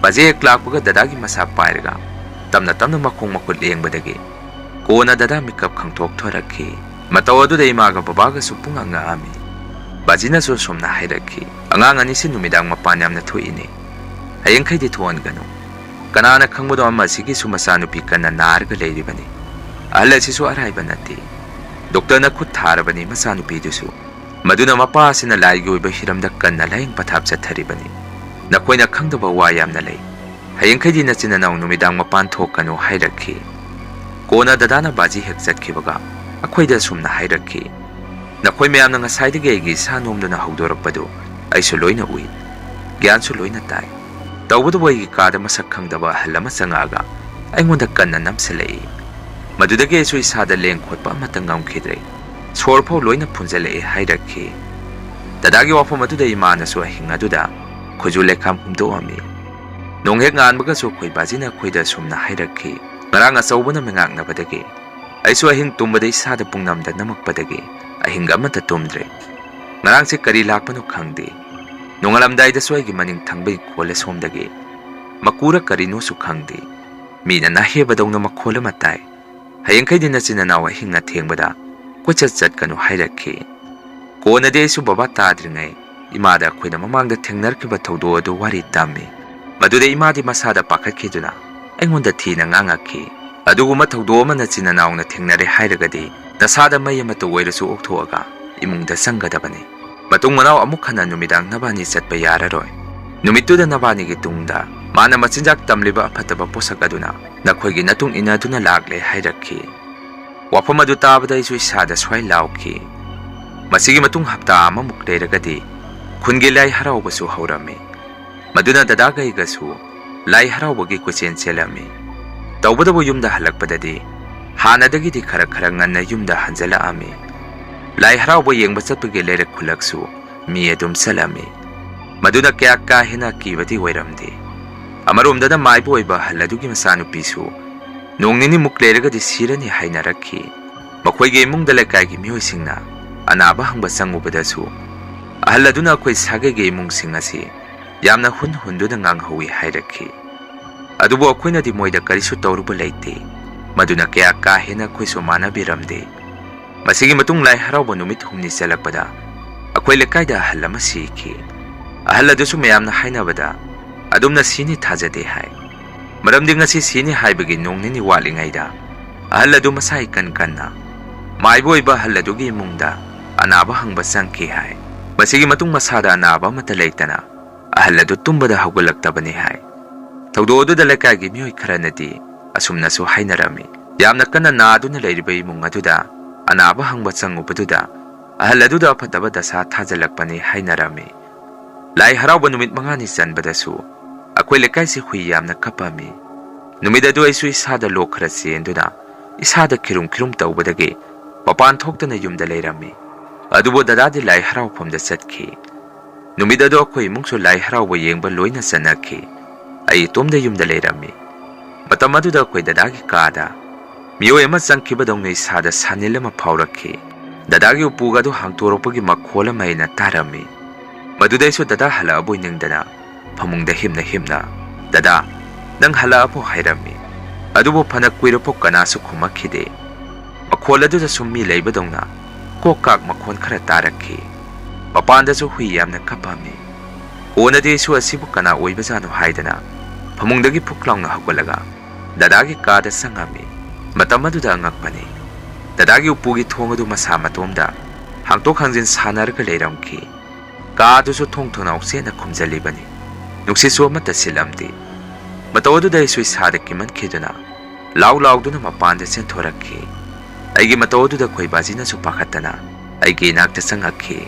ꯕꯥꯖꯤ ꯍꯦꯛ ꯂꯥꯛꯄꯒ ꯗꯗꯥꯒꯤ ꯃꯁꯥ ꯄꯥꯏꯔꯒ ꯇꯞꯅ ꯇꯞꯅ ꯃꯈꯣꯡ ꯃꯈꯨꯠ ꯂꯦꯡꯕꯗꯒꯤ ꯀꯣꯟꯅ ꯗꯗꯥ ꯃꯤꯀꯞ ꯈꯪꯊꯣꯛ ꯊꯣꯔꯛꯈꯤ꯫ ꯃꯇꯧ ꯑꯗꯨꯗ ꯏꯃꯥꯒ ꯕꯕꯥꯒꯁꯨ ꯄꯨꯡꯉꯛ ꯉꯛꯑꯝꯃꯤ꯫ ꯕꯥꯖꯤꯅꯁꯨ ꯑꯁꯨꯝꯅ ꯍꯥꯏꯔꯛꯈꯤ, "ꯑꯉꯥꯡ ꯑꯅꯤꯁꯤ ꯅꯨꯃꯤꯗꯥꯡ ꯃꯄꯥꯟ ꯌꯥꯝꯅ ꯊꯣꯛꯏꯅꯦ꯫ ꯍꯌꯦꯡꯈꯩꯗꯤ ꯊꯣꯛꯍꯟꯒꯅꯨ꯫ ꯀꯅꯥꯅ ꯈꯪꯕꯅꯣ, ꯑꯃꯁꯤꯒꯤꯁꯨ ꯃꯆꯥꯅꯨꯄꯤ ꯀꯟꯅ ꯅꯥꯔꯒ ꯂꯩꯔꯤꯕꯅꯤ꯫ ꯑꯍꯜ ꯑꯁꯤꯁꯨ ꯑꯔꯥꯏꯕ ꯅꯠꯇꯦ꯫ ꯗꯣꯛꯇꯔꯅ ꯈꯨꯠ ꯊꯥꯔꯕꯅꯤ ꯃꯆꯥꯅꯨꯄꯤꯗꯨꯁꯨ꯫ ꯃꯗꯨꯅ ꯃꯄꯥ ꯑꯁꯤꯅ ꯂꯥꯏꯒꯤ ꯑꯣꯏꯕ ꯍꯤꯔꯝꯗ ꯀꯟꯅ ꯂꯥꯏꯌꯦꯡ ꯄꯊꯥꯞ ꯆꯠꯊꯔꯤꯕꯅꯤ꯫ ꯅꯈꯣꯏꯅ ꯈꯪꯗꯕ ꯋꯥ ꯌꯥꯝꯅ ꯂꯩ꯫ ꯍꯌꯦꯡꯈꯩꯗꯤ ꯅꯆꯤꯟ ꯅꯅꯥꯎ ꯅꯨꯃꯤꯗꯥꯡ ꯃꯄꯥꯟ ꯊꯣꯛꯀꯅꯨ," ꯍꯥꯏꯔꯛꯈꯤ꯫ ꯀꯣꯟꯅ ꯗꯗꯥꯅ ꯕꯥꯖꯤ ꯍꯦꯛ ꯆꯠꯈꯤꯕꯒ ꯑꯩꯈꯣꯏꯗ ꯑꯁꯨꯝꯅ ꯍꯥꯏꯔꯛꯈꯤ, "ꯅꯈꯣꯏ ꯃꯌꯥꯝꯅ ꯉꯁꯥꯏꯗꯒꯤ ꯑꯩꯒꯤ ꯏꯁꯥ ꯅꯣꯝꯗꯨꯅ ꯍꯧꯗꯣꯔꯛꯄꯗꯨ ꯑꯩꯁꯨ ꯂꯣꯏꯅ ꯎꯏ, ꯒ꯭ꯌꯥꯟꯁꯨ ꯂꯣꯏꯅ ꯇꯥꯏ꯫ ꯇꯧꯕꯇꯕꯨ ꯑꯩꯒꯤ ꯀꯥꯗ ꯃꯁꯛ ꯈꯪꯗꯕ ꯑꯍꯜ ꯑꯃ ꯆꯪꯉꯛꯑꯒ ꯑꯩꯉꯣꯟꯗ ꯀꯟꯅ ꯅꯝꯁꯤꯜꯂꯛꯏ꯫ ꯃꯗꯨꯗꯒꯤ ꯑꯩꯁꯨ ꯏꯁꯥꯗ ꯂꯦꯡ ꯈꯣꯠꯄ ꯑꯃꯠꯇ ꯉꯝꯈꯤꯗ꯭ꯔꯦ꯫ ꯁꯣꯔ ꯐꯥꯎ ꯂꯣꯏꯅ ꯐꯨꯟꯖꯜꯂꯛꯑꯦ ꯍꯥꯏꯔꯛꯈꯤ꯫ ꯗꯗꯥꯒꯤ ꯋꯥꯐꯝ ꯑꯗꯨꯗ ꯏꯃꯥꯅꯁꯨ ꯑꯍꯤꯡ ꯑꯗꯨꯗ ꯈꯨꯖꯨ ꯂꯩꯈꯥꯝ ꯍꯨꯝꯗꯣꯛꯑꯝꯃꯤ꯫ ꯅꯣꯡ ꯍꯦꯛ ꯉꯥꯟꯕꯒꯁꯨ ꯑꯩꯈꯣꯏ ꯕꯥꯖꯤꯅ ꯑꯩꯈꯣꯏꯗ ꯑꯁꯨꯝꯅ ꯍꯥꯏꯔꯛꯈꯤ, "ꯉꯔꯥꯡ ꯑꯆꯧꯕꯅ ꯃꯤꯉꯥꯛꯅꯕꯗꯒꯤ ꯑꯩꯁꯨ ꯑꯍꯤꯡ ꯇꯨꯝꯕꯗ ꯏꯁꯥꯗ ꯄꯨꯡꯅꯝꯗ ꯅꯝꯃꯛꯄꯗꯒꯤ ꯑꯍꯤꯡ ꯑꯃꯠꯇ ꯇꯨꯝꯗ꯭ꯔꯦ꯫ ꯉꯔꯥꯡꯁꯦ ꯀꯔꯤ ꯂꯥꯛꯄꯅꯣ ꯈꯪꯗꯦ꯫ ꯅꯣꯡꯉꯥꯜꯂꯝꯗꯥꯏꯗꯁꯨ ꯑꯩꯒꯤ ꯃꯅꯤꯡ ꯊꯪꯕ ꯏꯪꯈꯣꯜ ꯑꯁꯣꯝꯗꯒꯤ ꯃꯀꯨꯔ ꯀꯔꯤꯅꯣꯁꯨ ꯈꯪꯗꯦ, ꯃꯤꯅ ꯅꯥꯍꯦꯕꯗꯧꯅ ꯃꯈꯣꯜ ꯑꯃ ꯇꯥꯏ꯫ ꯍꯌꯦꯡꯈꯩꯗꯤ ꯅꯆꯤꯟ ꯅꯅꯥꯎ ꯑꯍꯤꯡ ꯑꯊꯦꯡꯕꯗ ꯀꯣꯏꯆꯠ ꯆꯠꯀꯅꯨ" ꯍꯥꯏꯔꯛꯈꯤ꯫ ꯀꯣꯟꯅꯗꯤ ꯑꯩꯁꯨ ꯕꯕꯥ ꯇꯥꯗ꯭ꯔꯤꯉꯩ ꯏꯃꯥꯗ ꯑꯩꯈꯣꯏꯅ ꯃꯃꯥꯡꯗ ꯊꯦꯡꯅꯔꯛꯈꯤꯕ ꯊꯧꯗꯣꯛ ꯑꯗꯨ ꯋꯥꯔꯤ ꯇꯝꯃꯤ꯫ ꯃꯗꯨꯗ ꯏꯃꯥꯗꯤ ꯃꯁꯥꯗ ꯄꯥꯈꯠꯈꯤꯗꯨꯅ ꯑꯩꯉꯣꯟꯗ ꯊꯤꯅ ꯉꯥꯡꯉꯛꯈꯤ꯫ "ꯑꯗꯨꯒꯨꯝꯕ ꯊꯧꯗꯣꯛ ꯑꯃ ꯅꯆꯤꯟ ꯅꯅꯥꯎꯅ ꯊꯦꯡꯅꯔꯦ ꯍꯥꯏꯔꯒꯗꯤ ꯅꯁꯥꯗ ꯃꯩ ꯑꯃꯠꯇ ꯑꯣꯏꯔꯁꯨ ꯑꯣꯛꯊꯣꯛꯑꯒ ꯏꯃꯨꯡꯗ ꯆꯪꯒꯗꯕꯅꯤ꯫ ꯃꯇꯨꯡ ꯃꯅꯥꯎ ꯑꯃꯨꯛ ꯍꯟꯅ ꯅꯨꯃꯤꯗꯥꯡ ꯅꯕꯥꯅꯤ ꯆꯠꯄ ꯌꯥꯔꯔꯣꯏ꯫ ꯅꯨꯃꯤꯠꯇꯨꯗ ꯅꯕꯥꯅꯤꯒꯤ ꯇꯨꯡꯗ ꯃꯥꯅ ꯃꯆꯤꯟꯖꯥꯛ ꯇꯝꯂꯤꯕ ꯑꯐꯠꯇꯕ ꯄꯣꯠꯁꯛ ꯑꯗꯨꯅ ꯅꯈꯣꯏꯒꯤ ꯅꯇꯨꯡ ꯏꯟꯅꯗꯨꯅ ꯂꯥꯛꯂꯦ" ꯍꯥꯏꯔꯛꯈꯤ꯫ ꯋꯥꯐꯝ ꯑꯗꯨ ꯇꯥꯕꯗ ꯑꯩꯁꯨ ꯏꯁꯥꯗ ꯁ꯭ꯋꯥꯏ ꯂꯥꯎꯈꯤ꯫ ꯃꯁꯤꯒꯤ ꯃꯇꯨꯡ ꯍꯞꯇꯥ ꯑꯃꯃꯨꯛ ꯂꯩꯔꯒꯗꯤ ꯈꯨꯟꯒꯤ ꯂꯥꯏ ꯍꯔꯥꯎꯕꯁꯨ ꯍꯧꯔꯝꯃꯤ꯫ ꯃꯗꯨꯅ ꯗꯗꯥꯒ ꯑꯩꯒꯁꯨ ꯂꯥꯏ ꯍꯔꯥꯎꯕꯒꯤ ꯀꯣꯏꯆꯦꯟ ꯆꯦꯜꯂꯝꯃꯤ꯫ ꯇꯧꯕꯇꯕꯨ ꯌꯨꯝꯗ ꯍꯜꯂꯛꯄꯗꯗꯤ ꯍꯥꯟꯅꯗꯒꯤꯗꯤ ꯈꯔ ꯈꯔ ꯉꯟꯅ ꯌꯨꯝꯗ ꯍꯟꯖꯜꯂꯛꯑꯝꯃꯤ꯫ ꯂꯥꯏ ꯍꯔꯥꯎꯕ ꯌꯦꯡꯕ ꯆꯠꯄꯒꯤ ꯂꯩꯔꯛ ꯈꯨꯜꯂꯛꯁꯨ ꯃꯤ ꯑꯗꯨꯝ ꯆꯠꯂꯝꯃꯤ꯫ ꯃꯗꯨꯅ ꯀꯌꯥ ꯀꯥ ꯍꯦꯟꯅ ꯑꯀꯤꯕꯗꯤ ꯑꯣꯏꯔꯝꯗꯦ꯫ ꯑꯃꯔꯣꯝꯗꯅ ꯃꯥꯏꯕ ꯑꯣꯏꯕ ꯑꯍꯜ ꯑꯗꯨꯒꯤ ꯃꯆꯥꯅꯨꯄꯤꯁꯨ ꯅꯣꯡ ꯅꯤꯅꯤꯃꯨꯛ ꯂꯩꯔꯒꯗꯤ ꯁꯤꯔꯅꯤ ꯍꯥꯏꯅꯔꯛꯈꯤ꯫ ꯃꯈꯣꯏꯒꯤ ꯏꯃꯨꯡꯗ ꯂꯩꯀꯥꯏꯒꯤ ꯃꯤꯑꯣꯏꯁꯤꯡꯅ ꯑꯅꯥꯕ ꯍꯪꯕ ꯆꯪꯉꯨꯕꯗꯁꯨ ꯑꯍꯜ ꯑꯗꯨꯅ ꯑꯩꯈꯣꯏ ꯁꯥꯒꯩꯒꯤ ꯏꯃꯨꯡꯁꯤꯡ ꯑꯁꯤ ꯌꯥꯝꯅ ꯍꯨꯟ ꯍꯨꯟꯗꯨꯅ ꯉꯥꯡꯍꯧꯋꯤ ꯍꯥꯏꯔꯛꯈꯤ꯫ ꯑꯗꯨꯕꯨ ꯑꯩꯈꯣꯏꯅꯗꯤ ꯃꯣꯏꯗ ꯀꯔꯤꯁꯨ ꯇꯧꯔꯨꯕ ꯂꯩꯇꯦ꯫ ꯃꯗꯨꯅ ꯀꯌꯥ ꯀꯥ ꯍꯦꯟꯅ ꯑꯩꯈꯣꯏꯁꯨ ꯃꯥꯟꯅꯕꯤꯔꯝꯗꯦ꯫ ꯃꯁꯤꯒꯤ ꯃꯇꯨꯡ ꯂꯥꯏ ꯍꯔꯥꯎꯕ ꯅꯨꯃꯤꯠ ꯍꯨꯝꯅꯤ ꯆꯠꯂꯛꯄꯗ ꯑꯩꯈꯣꯏ ꯂꯩꯀꯥꯏꯗ ꯑꯍꯜ ꯑꯃ ꯁꯤꯈꯤ꯫ ꯑꯍꯜ ꯑꯗꯨꯁꯨ ꯃꯌꯥꯝꯅ ꯍꯥꯏꯅꯕꯗ ꯑꯗꯨꯝꯅ ꯁꯤꯅꯤ ꯊꯥꯖꯗꯦ ꯍꯥꯏ꯫ ꯃꯔꯝꯗꯤ ꯉꯁꯤ ꯁꯤꯅꯤ ꯍꯥꯏꯕꯒꯤ ꯅꯣꯡ ꯅꯤꯅꯤ ꯋꯥꯠꯂꯤꯉꯩꯗ ꯑꯍꯜ ꯑꯗꯨ ꯃꯁꯥ ꯏꯀꯟ ꯀꯟꯅ ꯃꯥꯏꯕ ꯑꯣꯏꯕ ꯑꯍꯜ ꯑꯗꯨꯒꯤ ꯏꯃꯨꯡꯗ ꯑꯅꯥꯕ ꯍꯪꯕ ꯆꯪꯈꯤ ꯍꯥꯏ꯫ ꯃꯁꯤꯒꯤ ꯃꯇꯨꯡ ꯃꯁꯥꯗ ꯑꯅꯥꯕ ꯑꯃꯠꯇ ꯂꯩꯇꯅ ꯑꯍꯜ ꯑꯗꯨ ꯇꯨꯝꯕꯗ ꯍꯧꯒꯠꯂꯛꯇꯕꯅꯤ ꯍꯥꯏ꯫ ꯊꯧꯗꯣꯛ ꯑꯗꯨꯗ ꯂꯩꯀꯥꯏꯒꯤ ꯃꯤꯑꯣꯏ ꯈꯔꯅꯗꯤ ꯑꯁꯨꯝꯅꯁꯨ ꯍꯥꯏꯅꯔꯝꯃꯤ, ꯌꯥꯝꯅ ꯀꯟꯅ ꯅꯥꯗꯨꯅ ꯂꯩꯔꯤꯕ ꯏꯃꯨꯡ ꯑꯗꯨꯗ ꯑꯅꯥꯕ ꯍꯪꯕ ꯆꯪꯉꯨꯕꯗꯨꯗ ꯑꯍꯜ ꯑꯗꯨꯗ ꯑꯐꯠꯇꯕ ꯗꯁꯥ ꯊꯥꯖꯜꯂꯛꯄꯅꯤ ꯍꯥꯏꯅꯔꯝꯃꯤ꯫ ꯂꯥꯏ ꯍꯔꯥꯎꯕ ꯅꯨꯃꯤꯠ ꯃꯉꯥꯅꯤ ꯆꯟꯕꯗꯁꯨ ꯑꯩꯈꯣꯏ ꯂꯩꯀꯥꯏꯁꯤ ꯍꯨꯏ ꯌꯥꯝꯅ ꯀꯞꯄꯝꯃꯤ꯫ ꯅꯨꯃꯤꯠ ꯑꯗꯨ ꯑꯩꯁꯨ ꯏꯁꯥꯗ ꯂꯣꯛ ꯈꯔ ꯆꯦꯟꯗꯨꯅ ꯏꯁꯥꯗ ꯈꯤꯔꯨꯝ ꯈꯤꯔꯨꯝ ꯇꯧꯕꯗꯒꯤ ꯃꯄꯥꯟ ꯊꯣꯛꯇꯅ ꯌꯨꯝꯗ ꯂꯩꯔꯝꯃꯤ꯫ ꯑꯗꯨꯕꯨ ꯗꯗꯥꯗꯤ ꯂꯥꯏ ꯍꯔꯥꯎꯐꯝꯗ ꯆꯠꯈꯤ꯫ ꯅꯨꯃꯤꯠ ꯑꯗꯨ ꯑꯩꯈꯣꯏ ꯏꯃꯨꯡꯁꯨ ꯂꯥꯏ ꯍꯔꯥꯎꯕ ꯌꯦꯡꯕ ꯂꯣꯏꯅ ꯆꯠꯅꯈꯤ꯫ ꯑꯩ ꯏꯇꯣꯝꯗ ꯌꯨꯝꯗ ꯂꯩꯔꯝꯃꯤ꯫ ꯃꯇꯝ ꯑꯗꯨꯗ ꯑꯩꯈꯣꯏ ꯗꯗꯥꯒꯤ ꯀꯥꯗ ꯃꯤꯑꯣꯏ ꯑꯃ ꯆꯪꯈꯤꯕꯗꯧꯅ ꯏꯁꯥꯗ ꯁꯥꯅꯤꯜ ꯑꯃ ꯐꯥꯎꯔꯛꯈꯤ꯫ ꯗꯗꯥꯒꯤ ꯎꯄꯨꯒ ꯑꯗꯨ ꯍꯥꯡꯇꯣꯔꯛꯄꯒꯤ ꯃꯈꯣꯜ ꯑꯃ ꯑꯩꯅ ꯇꯥꯔꯝꯃꯤ꯫ ꯃꯗꯨꯗꯩꯁꯨ ꯗꯗꯥ ꯍꯜꯂꯛꯑꯕꯣꯏ ꯅꯤꯡꯗꯅ ꯐꯃꯨꯡꯗ ꯍꯤꯞꯅ ꯍꯤꯞꯅ, "ꯗꯗꯥ, ꯅꯪ ꯍꯜꯂꯛꯑꯕꯣ?" ꯍꯥꯏꯔꯝꯃꯤ꯫ ꯑꯗꯨꯕꯨ ꯐꯅ ꯀꯨꯏꯔꯐꯥꯎ ꯀꯅꯥꯁꯨ ꯈꯨꯝꯃꯛꯈꯤꯗꯦ꯫ ꯃꯈꯣꯜ ꯑꯗꯨꯗ ꯁꯨꯝ ꯃꯤ ꯂꯩꯕꯗꯧꯅ ꯀꯣꯛ ꯀꯥꯛ ꯃꯈꯣꯟ ꯈꯔ ꯇꯥꯔꯛꯈꯤ꯫ ꯃꯄꯥꯟꯗꯁꯨ ꯍꯨꯏ ꯌꯥꯝꯅ ꯀꯞꯄꯝꯃꯤ꯫ ꯀꯣꯟꯅꯗꯤ ꯑꯩꯁꯨ ꯑꯁꯤꯕꯨ ꯀꯅꯥ ꯑꯣꯏꯕꯖꯥꯠꯅꯣ ꯍꯥꯏꯗꯅ ꯐꯃꯨꯡꯗꯒꯤ ꯐꯨꯛ ꯂꯥꯎꯅ ꯍꯧꯒꯠꯂꯒ ꯗꯗꯥꯒꯤ ꯀꯥꯗ ꯆꯪꯉꯝꯃꯤ꯫ ꯃꯇꯝ ꯑꯗꯨꯗ ꯑꯉꯛꯄꯅꯤ, ꯗꯗꯥꯒꯤ ꯎꯄꯨꯒꯤ ꯊꯣꯡ ꯑꯗꯨ ꯃꯁꯥ ꯃꯇꯣꯝꯗ ꯍꯥꯡꯇꯣꯛ ꯍꯥꯡꯖꯤꯟ ꯁꯥꯟꯅꯔꯒ ꯂꯩꯔꯝꯈꯤ꯫ ꯀꯥ ꯑꯗꯨꯁꯨ ꯊꯣꯡ ꯊꯣꯡꯅꯥꯎ ꯆꯦꯠꯅ ꯈꯨꯝꯖꯤꯜꯂꯤꯕꯅꯤ꯫ ꯅꯨꯡꯁꯤꯠꯁꯨ ꯑꯃꯠꯇ ꯁꯤꯠꯂꯝꯗꯦ꯫ ꯃꯇꯧ ꯑꯗꯨꯗ ꯑꯩꯁꯨ ꯏꯁꯥꯗ ꯀꯤꯃꯟꯈꯤꯗꯨꯅ ꯂꯥꯎ ꯂꯥꯎꯗꯨꯅ ꯃꯄꯥꯟꯗ ꯆꯦꯟꯊꯣꯔꯛꯈꯤ꯫ ꯑꯩꯒꯤ ꯃꯇꯧ ꯑꯗꯨꯗ ꯑꯩꯈꯣꯏ ꯕꯥꯖꯤꯅꯁꯨ ꯄꯥꯈꯠꯇꯅ ꯑꯩꯒꯤ ꯏꯅꯥꯛꯇ ꯆꯪꯉꯛꯈꯤ꯫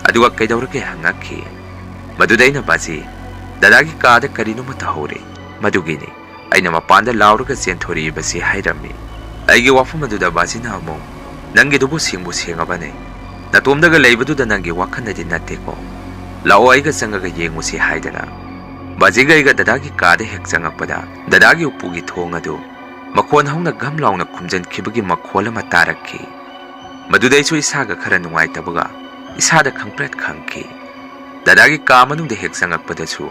ꯑꯗꯨꯒ "ꯀꯩꯗꯧꯔꯒꯦ?" ꯍꯪꯉꯛꯈꯤ꯫ ꯃꯗꯨꯗ ꯑꯩꯅ, "ꯕꯥꯖꯤ, ꯗꯗꯥꯒꯤ ꯀꯥꯗ ꯀꯔꯤꯅꯣꯃ ꯇꯧꯍꯧꯔꯦ, ꯃꯗꯨꯒꯤꯅꯤ ꯑꯩꯅ ꯃꯄꯥꯟꯗ ꯂꯥꯎꯔꯒ ꯆꯦꯟꯊꯣꯔꯛꯏꯕꯁꯤ" ꯍꯥꯏꯔꯝꯃꯤ꯫ ꯑꯩꯒꯤ ꯋꯥꯐꯝ ꯑꯗꯨꯗ ꯕꯥꯖꯤꯅ ꯑꯃꯨꯛ, "ꯅꯪꯒꯤꯗꯨꯕꯨ ꯁꯦꯡꯕꯨ ꯁꯦꯡꯉꯕꯅꯦ? ꯅꯇꯣꯝꯗꯒ ꯂꯩꯕꯗꯨꯗ ꯅꯪꯒꯤ ꯋꯥꯈꯜꯅꯗꯤ ꯅꯠꯇꯦꯀꯣ? ꯂꯥꯛꯑꯣ, ꯑꯩꯒ ꯆꯪꯉꯒ ꯌꯦꯡꯉꯨꯁꯤ" ꯍꯥꯏꯗꯅ ꯕꯥꯖꯤꯒ ꯑꯩꯒ ꯗꯗꯥꯒꯤ ꯀꯥꯗ ꯍꯦꯛ ꯆꯪꯉꯛꯄꯗ, ꯗꯗꯥꯒꯤ ꯎꯄꯨꯒꯤ ꯊꯣꯡ ꯑꯗꯨ ꯃꯈꯣꯟ ꯍꯧꯅ ꯘꯝ ꯂꯥꯎꯅ ꯈꯨꯝꯖꯤꯟꯈꯤꯕꯒꯤ ꯃꯈꯣꯜ ꯑꯃ ꯇꯥꯔꯛꯈꯤ꯫ ꯃꯗꯨꯗꯩꯁꯨ ꯏꯁꯥꯒ ꯈꯔ ꯅꯨꯡꯉꯥꯏꯇꯕꯒ ꯏꯁꯥꯗ ꯈꯪꯄ꯭ꯔꯦꯠ ꯈꯪꯈꯤ꯫ ꯗꯗꯥꯒꯤ ꯀꯥ ꯃꯅꯨꯡꯗ ꯍꯦꯛ ꯆꯪꯉꯛꯄꯗꯁꯨ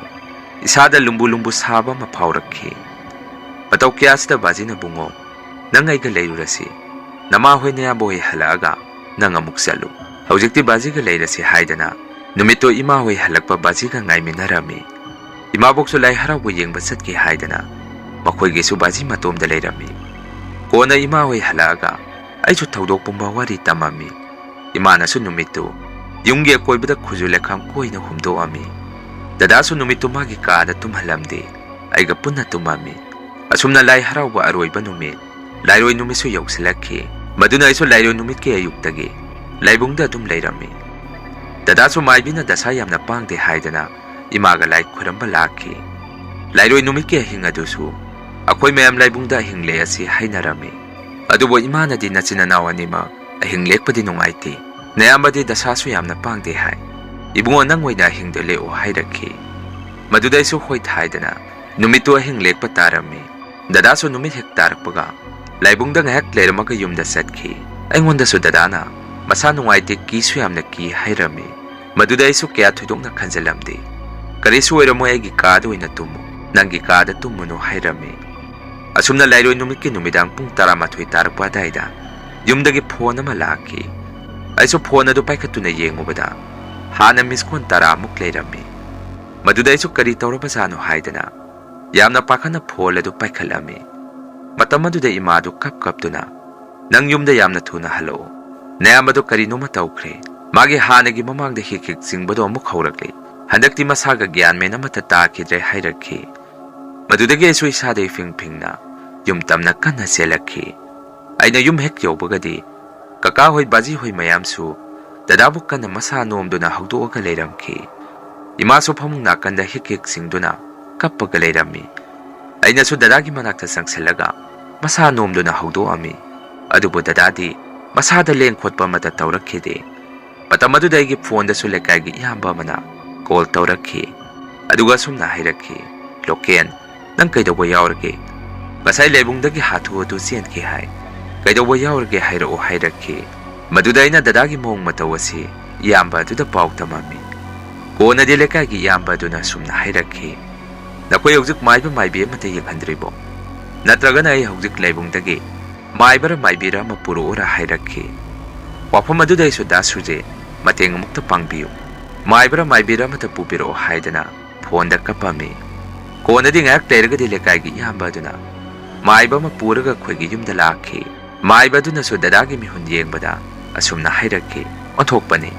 ꯏꯁꯥꯗ ꯂꯨꯝꯕꯨ ꯂꯨꯝꯕꯨ ꯁꯥꯕ ꯑꯃ ꯐꯥꯎꯔꯛꯈꯤ꯫ ꯃꯇꯧ ꯀꯌꯥꯁꯤꯗ ꯕꯥꯖꯤꯅ, "ꯕꯨꯡꯉꯣ, ꯅꯪ ꯑꯩꯒ ꯂꯩꯔꯨꯔꯁꯤ꯫ ꯅꯃꯥ ꯍꯣꯏ ꯅꯌꯥꯝꯕ ꯍꯣꯏ ꯍꯜꯂꯛꯑꯒ ꯅꯪ ꯑꯃꯨꯛ ꯆꯠꯂꯨ꯫ ꯍꯧꯖꯤꯛꯇꯤ ꯕꯥꯖꯤꯒ ꯂꯩꯔꯁꯤ" ꯍꯥꯏꯗꯅ ꯅꯨꯃꯤꯠꯇꯣ ꯏꯃꯥ ꯍꯣꯏ ꯍꯜꯂꯛꯄ ꯕꯥꯖꯤꯒ ꯉꯥꯏꯃꯤꯟꯅꯔꯝꯃꯤ꯫ ꯏꯃꯥꯕꯣꯛꯁꯨ ꯂꯥꯏ ꯍꯔꯥꯎꯕ ꯌꯦꯡꯕ ꯆꯠꯈꯤ ꯍꯥꯏꯗꯅ ꯃꯈꯣꯏꯒꯤꯁꯨ ꯕꯥꯖꯤ ꯃꯇꯣꯝꯗ ꯂꯩꯔꯝꯃꯤ꯫ ꯀꯣꯟꯅ ꯏꯃꯥ ꯍꯣꯏ ꯍꯜꯂꯛꯑꯒ ꯑꯩꯁꯨ ꯊꯧꯗꯣꯛ ꯄꯨꯝꯕ ꯋꯥꯔꯤ ꯇꯝꯃꯝꯃꯤ꯫ ꯏꯃꯥꯅꯁꯨ ꯅꯨꯃꯤꯠꯇꯨ ꯌꯨꯝꯒꯤ ꯑꯀꯣꯏꯕꯗ ꯈꯨꯖꯨ ꯂꯩꯈꯥꯝ ꯀꯣꯏꯅ ꯍꯨꯝꯗꯣꯛꯑꯝꯃꯤ꯫ ꯗꯗꯥꯁꯨ ꯅꯨꯃꯤꯠꯇꯨ ꯃꯥꯒꯤ ꯀꯥꯗ ꯇꯨꯝꯍꯜꯂꯝꯗꯦ꯫ ꯑꯩꯒ ꯄꯨꯟꯅ ꯇꯨꯝꯃꯝꯃꯤ꯫ ꯑꯁꯨꯝꯅ ꯂꯥꯏ ꯍꯔꯥꯎꯕ ꯑꯔꯣꯏꯕ ꯅꯨꯃꯤꯠ, ꯂꯥꯏꯔꯣꯏ ꯅꯨꯃꯤꯠꯁꯨ ꯌꯧꯁꯤꯜꯂꯛꯈꯤ꯫ ꯃꯗꯨꯅ ꯑꯩꯁꯨ ꯂꯥꯏꯔꯣꯏ ꯅꯨꯃꯤꯠꯀꯤ ꯑꯌꯨꯛꯇꯒꯤ ꯂꯥꯏꯕꯨꯡꯗ ꯑꯗꯨꯝ ꯂꯩꯔꯝꯃꯤ꯫ ꯗꯗꯥꯁꯨ ꯃꯥꯏꯕꯤꯅ ꯗꯁꯥ ꯌꯥꯝꯅ ꯄꯥꯡꯗꯦ ꯍꯥꯏꯗꯅ ꯏꯃꯥꯒ ꯂꯥꯏ ꯈꯨꯔꯝꯕ ꯂꯥꯛꯈꯤ꯫ ꯂꯥꯏꯔꯣꯏ ꯅꯨꯃꯤꯠꯀꯤ ꯑꯍꯤꯡ ꯑꯗꯨꯁꯨ ꯑꯩꯈꯣꯏ ꯃꯌꯥꯝ ꯂꯥꯏꯕꯨꯡꯗ ꯑꯍꯤꯡ ꯂꯦꯛꯑꯁꯤ ꯍꯥꯏꯅꯔꯝꯃꯤ꯫ ꯑꯗꯨꯕꯨ ꯏꯃꯥꯅꯗꯤ ꯅꯆꯤꯟ ꯅꯅꯥꯎ ꯑꯅꯤꯃꯛ ꯑꯍꯤꯡ ꯂꯦꯛꯄꯗꯤ ꯅꯨꯡꯉꯥꯏꯇꯦ, ꯅꯌꯥꯝꯕꯗꯤ ꯗꯁꯥꯁꯨ ꯌꯥꯝꯅ ꯄꯥꯡꯗꯦ ꯍꯥꯏ, ꯏꯕꯨꯡꯉꯣ ꯅꯪ ꯑꯣꯏꯅ ꯑꯍꯤꯡꯗ ꯂꯦꯛꯑꯣ ꯍꯥꯏꯔꯛꯈꯤ꯫ ꯃꯗꯨꯗ ꯑꯩꯁꯨ ꯍꯣꯏ ꯍꯥꯏꯗꯅ ꯅꯨꯃꯤꯠꯇꯨ ꯑꯍꯤꯡ ꯂꯦꯛꯄ ꯇꯥꯔꯝꯃꯤ꯫ ꯗꯗꯥꯁꯨ ꯅꯨꯃꯤꯠ ꯍꯦꯛ ꯇꯥꯔꯛꯄꯒ ꯂꯥꯏꯕꯨꯡꯗ ꯉꯥꯏꯍꯥꯛ ꯂꯩꯔꯝꯃꯒ ꯌꯨꯝꯗ ꯆꯠꯈꯤ꯫ ꯑꯩꯉꯣꯟꯗꯁꯨ ꯗꯗꯥꯅ ꯃꯁꯥ ꯅꯨꯡꯉꯥꯏꯇꯦ, ꯀꯤꯁꯨ ꯌꯥꯝꯅ ꯀꯤ ꯍꯥꯏꯔꯝꯃꯤ꯫ ꯃꯗꯨꯗ ꯑꯩꯁꯨ ꯀꯌꯥ ꯊꯣꯏꯗꯣꯛꯅ ꯈꯟꯖꯤꯜꯂꯝꯗꯦ꯫ ꯀꯔꯤꯁꯨ ꯑꯣꯏꯔꯝꯃꯣꯏ, ꯑꯩꯒꯤ ꯀꯥꯗ ꯑꯣꯏꯅ ꯇꯨꯝꯃꯨ, ꯅꯪꯒꯤ ꯀꯥꯗ ꯇꯨꯝꯃꯨꯅꯨ ꯍꯥꯏꯔꯝꯃꯤ꯫ ꯑꯁꯨꯝꯅ ꯂꯥꯏꯔꯣꯏ ꯅꯨꯃꯤꯠꯀꯤ ꯅꯨꯃꯤꯗꯥꯡ ꯄꯨꯡ ꯇꯔꯥꯃꯥꯊꯣꯏ ꯇꯥꯔꯛꯄ ꯑꯗꯥꯏꯗ ꯌꯨꯝꯗꯒꯤ ꯐꯣꯟ ꯑꯃ ꯂꯥꯛꯈꯤ꯫ ꯑꯩꯁꯨ ꯐꯣꯟ ꯑꯗꯨ ꯄꯥꯏꯈꯠꯇꯨꯅ ꯌꯦꯡꯉꯨꯕꯗ ꯍꯥꯟꯅ ꯃꯤꯁ ꯀꯣꯜ ꯇꯔꯥꯃꯨꯛ ꯂꯩꯔꯝꯃꯤ꯫ ꯃꯗꯨꯗ ꯑꯩꯁꯨ ꯀꯔꯤ ꯇꯧꯔꯕꯖꯥꯠꯅꯣ ꯍꯥꯏꯗꯅ ꯌꯥꯝꯅ ꯄꯥꯈꯠꯅ ꯐꯣꯟ ꯑꯗꯨ ꯄꯥꯏꯈꯠꯂꯝꯃꯤ꯫ ꯃꯇꯝ ꯑꯗꯨꯗ ꯏꯃꯥꯗꯨ ꯀꯞ ꯀꯞꯇꯨꯅ, "ꯅꯪ ꯌꯨꯝꯗ ꯌꯥꯝꯅ ꯊꯨꯅ ꯍꯜꯂꯛꯑꯣ, ꯅꯌꯥꯝꯕꯗꯣ ꯀꯔꯤꯅꯣꯃ ꯇꯧꯈ꯭ꯔꯦ, ꯃꯥꯒꯤ ꯍꯥꯟꯅꯒꯤ ꯃꯃꯥꯡꯗ ꯍꯤꯛ ꯍꯤꯛ ꯆꯤꯡꯕꯗꯣ ꯑꯃꯨꯛ ꯍꯧꯔꯛꯂꯦ, ꯍꯟꯗꯛꯇꯤ ꯃꯁꯥꯒ ꯒ꯭ꯌꯥꯟ ꯃꯦꯟ ꯑꯃꯠꯇ ꯇꯥꯈꯤꯗ꯭ꯔꯦ" ꯍꯥꯏꯔꯛꯈꯤ꯫ ꯃꯗꯨꯗꯒꯤ ꯑꯩꯁꯨ ꯏꯁꯥꯗ ꯏꯐꯤꯡ ꯐꯤꯡꯅ ꯌꯨꯝ ꯇꯝꯅ ꯀꯟꯅ ꯆꯦꯜꯂꯛꯈꯤ꯫ ꯑꯩꯅ ꯌꯨꯝ ꯍꯦꯛ ꯌꯧꯕꯒꯗꯤ ꯀꯀꯥ ꯍꯣꯏ, ꯕꯥꯖꯤ ꯍꯣꯏ ꯃꯌꯥꯝꯁꯨ ꯗꯗꯥꯕꯨ ꯀꯟꯅ ꯃꯁꯥ ꯅꯣꯝꯗꯨꯅ ꯍꯧꯗꯣꯛꯑꯒ ꯂꯩꯔꯝꯈꯤ꯫ ꯏꯃꯥꯁꯨ ꯐꯃꯨꯡ ꯅꯥꯀꯟꯗ ꯍꯤꯛ ꯍꯤꯛ ꯆꯤꯡꯗꯨꯅ ꯀꯞꯄꯒ ꯂꯩꯔꯝꯃꯤ꯫ ꯑꯩꯅꯁꯨ ꯗꯗꯥꯒꯤ ꯃꯅꯥꯛꯇ ꯆꯪꯁꯤꯜꯂꯒ ꯃꯁꯥ ꯅꯣꯝꯗꯨꯅ ꯍꯧꯗꯣꯛꯑꯝꯃꯤ꯫ ꯑꯗꯨꯕꯨ ꯗꯗꯥꯗꯤ ꯃꯁꯥꯗ ꯂꯦꯡ ꯈꯣꯠꯄ ꯑꯃꯠꯇ ꯇꯧꯔꯛꯈꯤꯗꯦ꯫ ꯃꯇꯝ ꯑꯗꯨꯗ ꯑꯩꯒꯤ ꯐꯣꯟꯗꯁꯨ ꯂꯩꯀꯥꯏꯒꯤ ꯏꯌꯥꯝꯕ ꯑꯃꯅ ꯀꯣꯜ ꯇꯧꯔꯛꯈꯤ꯫ ꯑꯗꯨꯒ ꯑꯁꯨꯝꯅ ꯍꯥꯏꯔꯛꯈꯤ, "ꯂꯣꯀꯦꯟ, ꯅꯪ ꯀꯩꯗꯧꯕ ꯌꯥꯎꯔꯒꯦ? ꯉꯁꯥꯏ ꯂꯩꯕꯨꯡꯗꯒꯤ ꯍꯥꯊꯨ ꯍꯥꯊꯨ ꯆꯦꯟꯈꯤ ꯍꯥꯏ꯫ ꯀꯩꯗꯧꯕ ꯌꯥꯎꯔꯒꯦ ꯍꯥꯏꯔꯛꯑꯣ" ꯍꯥꯏꯔꯛꯈꯤ꯫ ꯃꯗꯨꯗ ꯑꯩꯅ ꯗꯗꯥꯒꯤ ꯃꯑꯣꯡ ꯃꯇꯧ ꯑꯁꯤ ꯏꯌꯥꯝꯕ ꯑꯗꯨꯗ ꯄꯥꯎ ꯇꯝꯃꯝꯃꯤ꯫ ꯀꯣꯟꯅꯗꯤ ꯂꯩꯀꯥꯏꯒꯤ ꯏꯌꯥꯝꯕ ꯑꯗꯨꯅ ꯑꯁꯨꯝꯅ ꯍꯥꯏꯔꯛꯈꯤ, "ꯅꯈꯣꯏ ꯍꯧꯖꯤꯛ ꯃꯥꯏꯕ ꯃꯥꯏꯕꯤ ꯑꯃꯠꯇ ꯌꯦꯡꯍꯟꯗ꯭ꯔꯤꯕꯣ? ꯅꯠꯇ꯭ꯔꯒꯅ ꯑꯩ ꯍꯧꯖꯤꯛ ꯂꯩꯕꯨꯡꯗꯒꯤ ꯃꯥꯏꯕꯔ ꯃꯥꯏꯕꯤꯔ ꯑꯃ ꯄꯨꯔꯛꯎꯔꯥ?" ꯍꯥꯏꯔꯛꯈꯤ꯫ ꯋꯥꯐꯝ ꯑꯗꯨꯗ ꯑꯩꯁꯨ, "ꯗꯥ ꯁꯨꯔꯖꯦ, ꯃꯇꯦꯡ ꯑꯃꯨꯛꯇ ꯄꯥꯡꯕꯤꯌꯨ, ꯃꯥꯏꯕꯔ ꯃꯥꯏꯕꯤꯔ ꯑꯃꯠꯇ ꯄꯨꯕꯤꯔꯛꯑꯣ" ꯍꯥꯏꯗꯅ ꯐꯣꯟꯗ ꯀꯞꯄꯝꯃꯤ꯫ ꯀꯣꯟꯅꯗꯤ ꯉꯥꯏꯍꯥꯛ ꯂꯩꯔꯒꯗꯤ ꯂꯩꯀꯥꯏꯒꯤ ꯏꯌꯥꯝꯕ ꯑꯗꯨꯅ ꯃꯥꯏꯕ ꯑꯃ ꯄꯨꯔꯒ ꯑꯩꯈꯣꯏꯒꯤ ꯌꯨꯝꯗ ꯂꯥꯛꯈꯤ꯫ ꯃꯥꯏꯕ ꯑꯗꯨꯅꯁꯨ ꯗꯗꯥꯒꯤ ꯃꯤꯍꯨꯟ ꯌꯦꯡꯕꯗ ꯑꯁꯨꯝꯅ ꯍꯥꯏꯔꯛꯈꯤ, "ꯑꯣꯟꯊꯣꯛꯄꯅꯤ,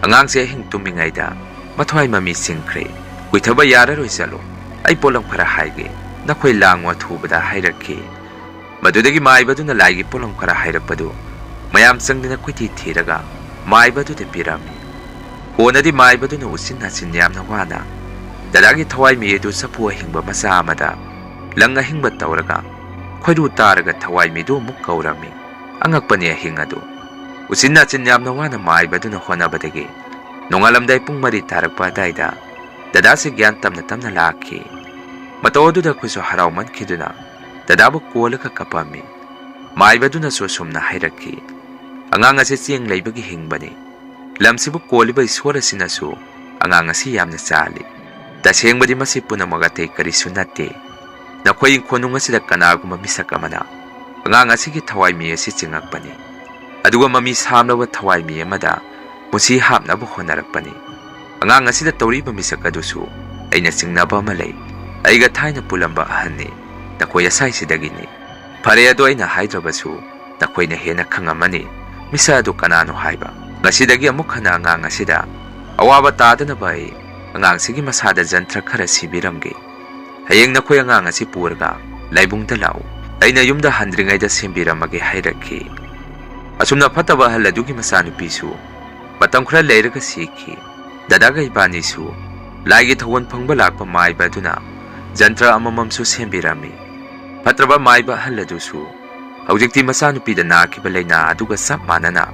ꯑꯉꯥꯡꯁꯦ ꯑꯍꯤꯡ ꯇꯨꯝꯃꯤꯉꯩꯗ ꯃꯊ꯭ꯋꯥꯏ ꯃꯃꯤ ꯆꯤꯡꯈ꯭ꯔꯦ꯫ ꯀꯨꯏꯊꯕ ꯌꯥꯔꯔꯣꯏ, ꯆꯠꯂꯣ, ꯑꯩ ꯄꯣꯠꯂꯝ ꯈꯔ ꯍꯥꯏꯒꯦ, ꯅꯈꯣꯏ ꯂꯥꯡꯉꯨ" ꯑꯊꯨꯕꯗ ꯍꯥꯏꯔꯛꯈꯤ꯫ ꯃꯗꯨꯗꯒꯤ ꯃꯥꯏꯕꯗꯨꯅ ꯂꯥꯏꯒꯤ ꯄꯣꯠꯂꯝ ꯈꯔ ꯍꯥꯏꯔꯛꯄꯗꯨ ꯃꯌꯥꯝ ꯆꯪꯗꯅ ꯀꯣꯏꯊꯤ ꯊꯤꯔꯒ ꯃꯥꯏꯕꯗꯨꯗ ꯄꯤꯔꯝꯃꯤ꯫ ꯀꯣꯟꯅꯗꯤ ꯃꯥꯏꯕꯗꯨꯅ ꯎꯆꯤꯟ ꯅꯥꯆꯤꯟ ꯌꯥꯝꯅ ꯋꯥꯅ ꯗꯗꯥꯒꯤ ꯊꯋꯥꯏꯃꯤ ꯑꯗꯨ ꯆꯐꯨ ꯑꯍꯤꯡꯕ ꯃꯆꯥ ꯑꯃꯗ ꯂꯪ ꯑꯍꯤꯡꯕ ꯇꯧꯔꯒ ꯈꯣꯏꯔꯨ ꯇꯥꯔꯒ ꯊꯋꯥꯏꯃꯤꯗꯨ ꯑꯃꯨꯛ ꯀꯧꯔꯝꯃꯤ꯫ ꯑꯉꯛꯄꯅꯤ ꯑꯍꯤꯡ ꯑꯗꯨ꯫ ꯎꯆꯤꯟ ꯅꯥꯆꯤꯟ ꯌꯥꯝꯅ ꯋꯥꯅ ꯃꯥꯏꯕꯗꯨꯅ ꯍꯣꯠꯅꯕꯗꯒꯤ ꯅꯣꯡꯉꯥꯜꯂꯝꯗꯥꯏ ꯄꯨꯡ ꯃꯔꯤ ꯇꯥꯔꯛꯄ ꯑꯗꯥꯏꯗ ꯗꯗꯥꯁꯦ ꯒ꯭ꯌꯥꯟ ꯇꯞꯅ ꯇꯞꯅ ꯂꯥꯛꯈꯤ꯫ ꯃꯇꯧ ꯑꯗꯨꯗ ꯑꯩꯈꯣꯏꯁꯨ ꯍꯔꯥꯎꯃꯟꯈꯤꯗꯨꯅ ꯗꯗꯥꯕꯨ ꯀꯣꯜꯂꯒ ꯀꯞꯄꯝꯃꯤ꯫ ꯃꯥꯏꯕꯗꯨꯅꯁꯨ ꯑꯁꯨꯝꯅ ꯍꯥꯏꯔꯛꯈꯤ, "ꯑꯉꯥꯡ ꯑꯁꯤ ꯆꯦꯡ ꯂꯩꯕꯒꯤ ꯍꯤꯡꯕꯅꯤ꯫ ꯂꯝꯁꯤꯕꯨ ꯀꯣꯜꯂꯤꯕ ꯏꯁꯣꯔ ꯑꯁꯤꯅꯁꯨ ꯑꯉꯥꯡ ꯑꯁꯤ ꯌꯥꯝꯅ ꯆꯥꯜꯂꯤ꯫ ꯇꯁꯦꯡꯕꯗꯤ ꯃꯁꯤ ꯄꯨꯝꯅꯃꯛ ꯑꯇꯩ ꯀꯔꯤꯁꯨ ꯅꯠꯇꯦ꯫ ꯅꯈꯣꯏ ꯏꯪꯈꯣꯜꯅꯨꯡ ꯑꯁꯤꯗ ꯀꯅꯥꯒꯨꯝꯕ ꯃꯤꯁꯛ ꯑꯃꯅ ꯑꯉꯥꯡ ꯑꯁꯤꯒꯤ ꯊꯋꯥꯏꯃꯤ ꯑꯁꯤ ꯆꯤꯡꯉꯛꯄꯅꯤ꯫ ꯑꯗꯨꯒ ꯃꯃꯤ ꯁꯥꯝꯂꯕ ꯊꯋꯥꯏꯃꯤ ꯑꯃꯗ ꯃꯨꯁꯤ ꯍꯥꯞꯅꯕ ꯍꯣꯠꯅꯔꯛꯄꯅꯤ꯫ ꯑꯉꯥꯡ ꯑꯁꯤꯗ ꯇꯧꯔꯤꯕ ꯃꯤꯁꯛ ꯑꯗꯨꯁꯨ ꯑꯩꯅ ꯆꯤꯡꯅꯕ ꯑꯃ ꯂꯩ꯫ ꯑꯩꯒ ꯊꯥꯏꯅ ꯄꯨꯜꯂꯝꯕ ꯑꯍꯟꯅꯤ꯫ ꯅꯈꯣꯏ ꯑꯁꯥꯏꯁꯤꯗꯒꯤꯅꯤ꯫ ꯐꯔꯦ, ꯑꯗꯣ ꯑꯩꯅ ꯍꯥꯏꯗ꯭ꯔꯕꯁꯨ ꯅꯈꯣꯏꯅ ꯍꯦꯟꯅ ꯈꯪꯉꯝꯃꯅꯤ ꯃꯤꯁꯛ ꯑꯗꯨ ꯀꯅꯥꯅꯣ ꯍꯥꯏꯕ꯫ ꯉꯁꯤꯗꯒꯤ ꯑꯃꯨꯛ ꯍꯟꯅ ꯑꯉꯥꯡ ꯑꯁꯤꯗ ꯑꯋꯥꯕ ꯇꯥꯗꯅꯕ ꯑꯩ ꯑꯉꯥꯡꯁꯤꯒꯤ ꯃꯁꯥꯗ ꯖꯟꯇ꯭ꯔ ꯈꯔ ꯁꯤꯕꯤꯔꯝꯒꯦ꯫ ꯍꯌꯦꯡ ꯅꯈꯣꯏ ꯑꯉꯥꯡ ꯑꯁꯤ ꯄꯨꯔꯒ ꯂꯥꯏꯕꯨꯡꯗ ꯂꯥꯛꯎ꯫ ꯑꯩꯅ ꯌꯨꯝꯗ ꯍꯟꯗ꯭ꯔꯤꯉꯩꯗ ꯁꯦꯝꯕꯤꯔꯝꯃꯒꯦ" ꯍꯥꯏꯔꯛꯈꯤ꯫ ꯑꯁꯨꯝꯅ ꯐꯠꯇꯕ ꯑꯍꯜ ꯑꯗꯨꯒꯤ ꯃꯆꯥꯅꯨꯄꯤꯁꯨ ꯃꯇꯝ ꯈꯔ ꯂꯩꯔꯒ ꯁꯤꯈꯤ꯫ ꯗꯗꯥꯒ ꯏꯕꯥꯅꯤꯁꯨ ꯂꯥꯏꯒꯤ ꯊꯧꯒꯜ ꯐꯪꯕ ꯂꯥꯛꯄ ꯃꯥꯏꯕ ꯑꯗꯨꯅ ꯖꯟꯇ꯭ꯔ ꯑꯃꯃꯝꯁꯨ ꯁꯦꯝꯕꯤꯔꯝꯃꯤ꯫ ꯐꯠꯇ꯭ꯔꯕ ꯃꯥꯏꯕ ꯑꯍꯜ ꯑꯗꯨꯁꯨ ꯍꯧꯖꯤꯛꯇꯤ ꯃꯆꯥꯅꯨꯄꯤꯗ ꯅꯥꯈꯤꯕ ꯂꯥꯏꯅꯥ ꯑꯗꯨꯒ ꯆꯞ ꯃꯥꯟꯅꯅ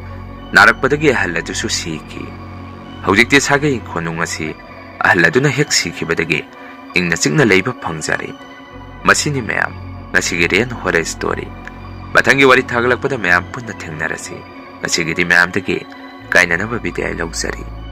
ꯅꯥꯔꯛꯄꯗꯒꯤ ꯑꯍꯜ ꯑꯗꯨꯁꯨ ꯁꯤꯈꯤ꯫ ꯍꯧꯖꯤꯛꯇꯤ ꯁꯥꯒꯩ ꯏꯪꯈꯣꯜꯅꯨꯡ ꯑꯁꯤ ꯑꯍꯜ ꯑꯗꯨꯅ ꯍꯦꯛ ꯁꯤꯈꯤꯕꯗꯒꯤ ꯏꯪꯅ ꯆꯤꯛꯅ ꯂꯩꯕ ꯐꯪꯖꯔꯦ꯫ ꯃꯁꯤꯅꯤ ꯃꯌꯥꯝ ꯉꯁꯤꯒꯤ ꯔꯦꯟ ꯍꯣꯔꯔ ꯁ꯭ꯇꯣꯔꯤ꯫ ꯃꯊꯪꯒꯤ ꯋꯥꯔꯤ ꯊꯥꯒꯠꯂꯛꯄꯗ ꯃꯌꯥꯝ ꯄꯨꯟꯅ ꯊꯦꯡꯅꯔꯁꯤ꯫ ꯉꯁꯤꯒꯤꯗꯤ ꯃꯌꯥꯝꯗꯒꯤ ꯀꯥꯏꯅꯅꯕ ꯕꯤꯗꯥꯏ ꯂꯧꯖꯔꯤ꯫